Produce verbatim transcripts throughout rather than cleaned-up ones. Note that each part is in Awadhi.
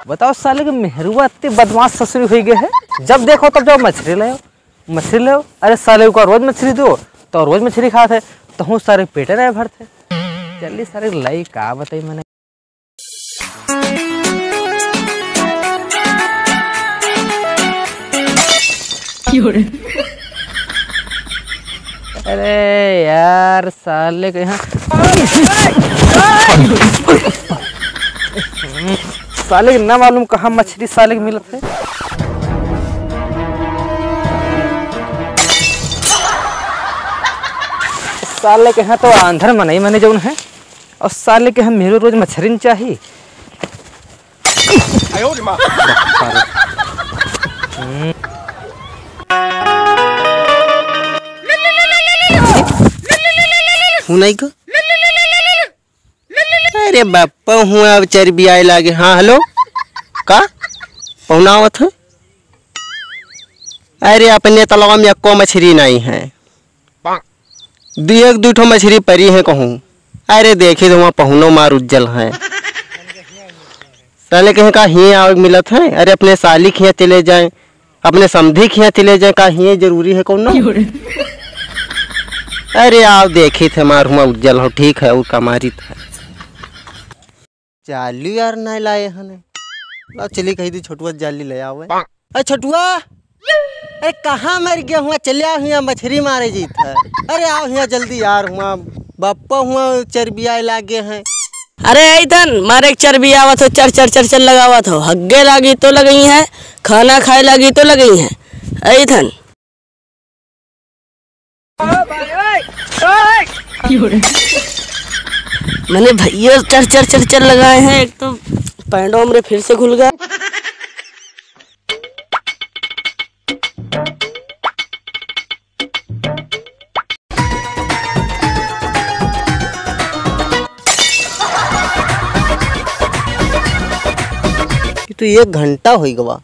बताओ साले के मेहरुआ इतनी बदमाश ससुरी हुई गए है, जब देखो तब जाओ मछरी ले आओ, मछरी ले आओ। अरे साले का रोज मछरी दो तो रोज मछरी खात है, तो हूँ सारे पेटे नहीं भरते। चलिए सारे लाई का बताई मैंने। अरे यार, साले के यहाँ, साले के ना मालूम कहाँ मछरी साले के मिलत है। साले के यहाँ तो आंधर मनई मने जौन है, और साले के हम मेरे रोज मछरी न चाही। हुनई को? अरे बापा हुआ, अब चरबी आए लागे। हाँ, हेलो, का पहुना आवत है? अरे अपने तलवा में एको मछरी नहीं है। दू एक दू ठो मछरी परी है कहूँ। अरे देखी तो वहाँ पहुनो मार उज्जल है। साले कहीं का हिये आवे मिलत है? अरे अपने साली के हियाँ चले जाए, अपने समधी के हियाँ चले जाए, का हिये जरूरी है कौनो? अरे आओ देखी थे मार हुआ उज्जल हो, ठीक है, और का मारी था। जाली यार नहीं लाए हने। ला चली कही दी छोटुआ जाली ले आवे। अरे छोटुआ, अरे कहाँ मर गया हुआ? चले आओ हियाँ मछरी मारे जीत है। अरे आओ हियाँ जल्दी यार, हुआ बापा हुआ चरबियाए लागे हैं। अरे ऐथन, मारे के चरबी आवत हो, चर चर चर चर लगावत हो। हग्गे लागी तो लगई है, खाना खाए लागी तो लगई है। ऐथन। मैंने भैया चर चर चर चर लगाए हैं, एक तो पैंटो हमरे फिर से खुल गया। ये तो एक घंटा होई गवा।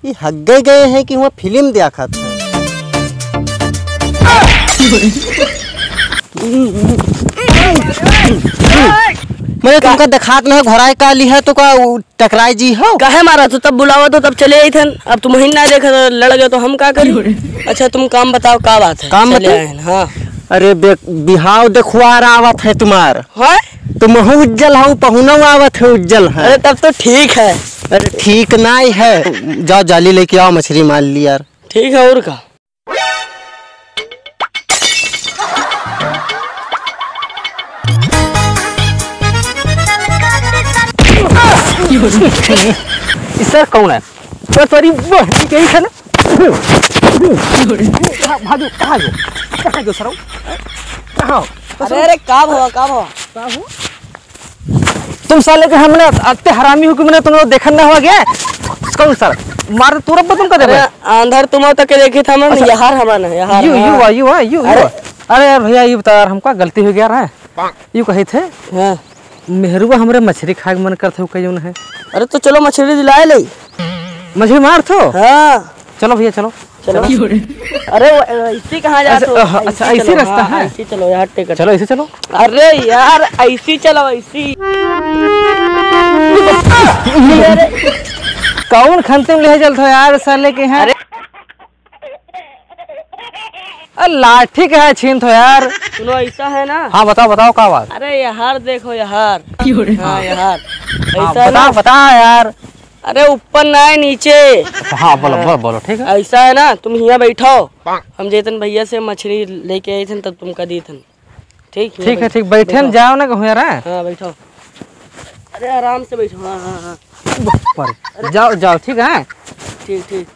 ये हग्गे गए हैं कि हुआ फिल्म देखत है? मैंने तुमका देखात नहीं, घोराए का ली है तो का उ-, टकराए जी हो? काहे मारा तू? तब बुलावा तो तब चले आई थन। अब तुम ही ना देखा तो लड़ गए तो हम का करी? अच्छा तुम काम बताओ, का बात है? काम चले बताओ? आए हैं, हाँ। अरे बे-, बिहाव देखुआर आवत है तुम्हार। हाँ? तुम हूँ उज्जल हो, पहुनो आवत है उज्जल है। अरे तब तो ठीक है। अरे ठीक नाई है, जाओ जाली लेके आओ, मछरी मार ली यार। ठीक है, और का? ई सर कौन है? तो तोरी बहन के ही है ना? भा-, भागो, कहाँ गयो? कहाँ गयो सर? कहाँ हो? अरे, अरे, का भवा, का भवा? का हो? तुम साले के हमने अत्ते हरामी हो कि मैंने तुम लोग देखन ना हो गया? कौन सर? मार तुरंत तुमका देबे। अरे, अंदर तुम तक के देखे था हम, अच्छा। यार हमारा ना, यार, यू, यू हाँ। आ, यू आ, यू, यू अरे। आ। अरे यार भैया, ये बता यार, हमका गलती हो गया रहा है। यू कही थे? हाँ। मेहरुआ हमरे मछरी खाए के मन करत है, कहीं है। अरे तो चलो मछरी दिलाए ले। मछरी मार थो? हाँ। चलो भैया, चलो। चलो। चलो। अरे वो, ऐसे कहाँ जात हो? अच्छा, अ, अच्छा, ऐसे ऐसे चलो, रास्ता हाँ, है? ऐसे चलो, यहाँ टिकट। चलो, ऐसे चलो। अरे यार, ऐसे चलो, ऐसे। अरे। कौन खंते में ले चलत हो यार, साले के हैं? अरे। अरे लाठी का है छीन थो यार। सुनो, ऐसा है ना? हाँ, बताओ, बताओ, का बात? अरे, यार देखो, यार। क्यों रे? हाँ, यार। हाँ, ऐसा है बता, ना? बता यार। अरे, ऊपर ना है, नीचे। अच्छा, हाँ, बोलो, हाँ। बोलो, बोलो, ठीक है। ऐसा है ना, तुम हियाँ बैठो। हम जेतन भैया से मछली लेके आई थन, तब तुमका दी थन। ठीक, हियाँ ठीक है, बैठ-, ठीक, बैठे न बैठो। जाओ ना कहूँ यार, हैं? हाँ, बैठो। अरे, आराम से बैठो, हाँ, हाँ, हाँ। पर जाओ, जाओ, ठीक है? ठीक, ठीक।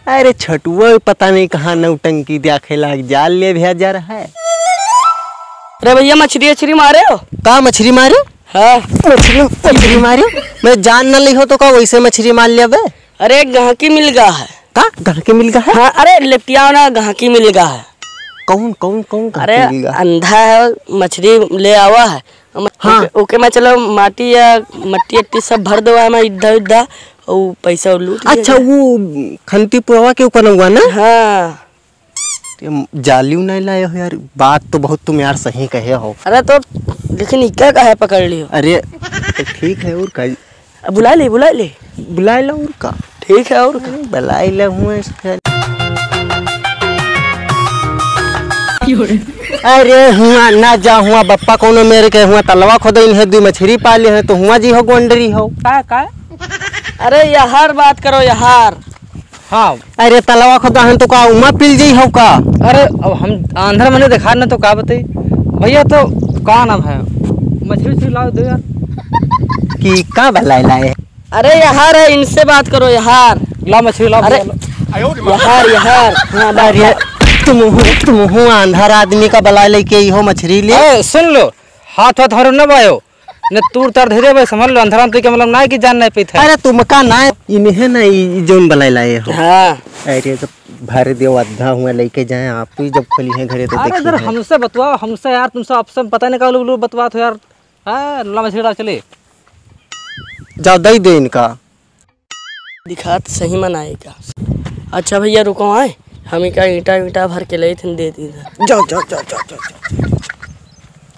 अरे, छोटुआ पता नहीं कहाँ नौटंकी देखे लाग, जाल ले भेज जा रहा है। अरे भैया, मछली, मछली मारे हो? का मछली मारे? हाँ। मछली, मछली मारे? मैं जान न ली हो तो का वैसे मछली मार लेबे? अरे, एक गहकी मिल गया है। का? गहकी मिल गया है? हाँ, अरे, लिपटिया ना, गहकी मिल गया है। कौन, कौन, कौन गहकी अरे, मिल गया? अंधा है, मछली ले आवा है। म-, हाँ। ओके, ओके, मैं चलो माटी या मट्टी अट्टी सब भर देवा है, मैं इद्धा इद्धा, और पैसा लूट लिया अच्छा, जाए। वो खंती पुरवा के ऊपर हुआ ना? हाँ। ये जालियो नहीं लाए हो यार, बात तो बहुत तुम यार सही कहे हो। अरे तो लेकिन इक्का काहे पकड़ लियो? अरे तो ठीक है, और का, अब बुलाइ ले, बुलाइ ले। बुलाइ ले और का? ठीक है, और का? अरे, बुलाइ ले हुआ इसका। अरे, हुआ ना जा, हुआ बप्पा कौनो मेरे के, हुआ तलवा खोदइन है, दुइ मछरी पाले हैं, तो हुआ जी हो गोंडरी हो। का, का? अरे, यहार बात करो, यहार। हाँ। अरे, तलवा खोदा है तो का उमा पिल जी हो का? अरे, अब हम आंधर मने देखा न तो का बताई। भैया, तो का नाम है? मछरी उछरी लाओ दो यार। कि का बलाए लाए? अरे, यहार है, इनसे बात करो, यहार। लाओ मछरी, लाओ अरे, भैया, लाओ। यहार, यहार। हाँ, लाओ, अरे, लाओ। तुम हूँ, तुम हूँ आंधर आदमी का बलाए लेके इहो मछरी ले। ए, सुन लो, हाथ वाथ हमारे न बायो। ने तूर तार धरे भाई, समझ लो, अंधरा में तो के मतलब ना है कि जान नहीं पीता है। अरे तुमका ना, इन्हें ना, ई, ई जोन बलाए लाए हो। हाँ। अरे तो भर दियो, आधा हुआ लेके जाए, आप ही जब खोली है घरे तो अरे देखी इधर है। हमसे बतवाओ, हमसे यार, तुमसे आपसे पता नहीं का लोग, लोग बतवात हो यार। हाँ, ला मछली डाल चले। जाओ, दे दे इनका। दिखात सही मन आएगा। अच्छा भैया रुको, आए हम इनका ईंटा ईंटा भर के ले थे, दे दी। जाओ, जाओ, जाओ, जाओ, जाओ, जाओ।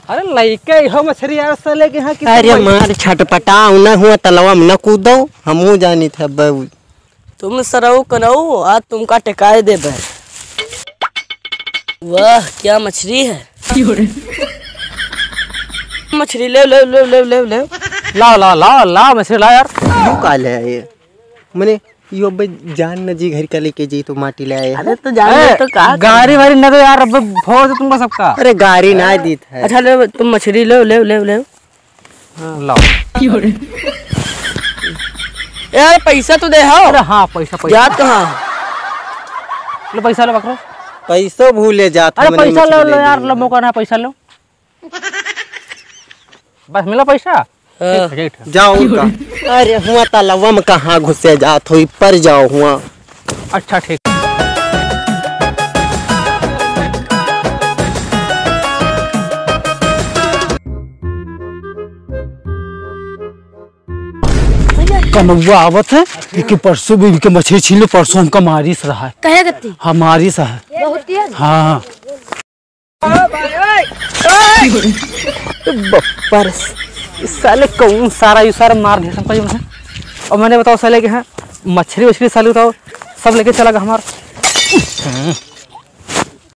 अरे लइका इहो मछरी यार से लेके यहाँ कितना अरे पैसा? मार छटपटा, उन्हें हुआ तलवा में न कूदो, हमहू जानी थे बाबू। तुम सरऊ करऊ, आज तुमका टिकाए देबे। वाह, क्या मछली है। मछली ले, ले, ले। लाओ, लाओ, लाओ, लाओ, मछली लाओ यार। क्यों का ले आए? मने, यो बे जान न जी घर का लेके जी तो माटी ले आए। अरे तो जान ए, ले तो का गाड़ी वाड़ी न दो यार, अब फोड़ दे तुमको सबका। अरे गाड़ी ना दी थे। अच्छा ले, तुम मछली ले, ले, ले, ले। हाँ। लाओ। यार पैसा तो दे हो। अरे हाँ, पैसा, पैसा। जात कहाँ? लो पैसा लो बकरो। पैसो भूले जात अरे हमने पैसा मछली लो, लो ले यार, लिए। लो मौका ना, पैसा लो। बस मिला पैसा? हाँ। ठीक है, ठीक है। जाओ उनका। अरे हुआ तलवा में कहाँ घुसे जात हो, पर जाओ हुआ। अच्छा ठीक। कनौआ आवत है कि परसों भी इनके मछली छीन लो, परसों हमका मारिस रहा है। कहे गत्ती? हाँ, मारिस है। बहुत तेज? हाँ। बप्पर, साले कौन सारा, ये सारा मार दिया सबका जो है। और मैंने बताओ साले के हैं, मछली वछली साले बताओ, सब लेके चला गया हमार।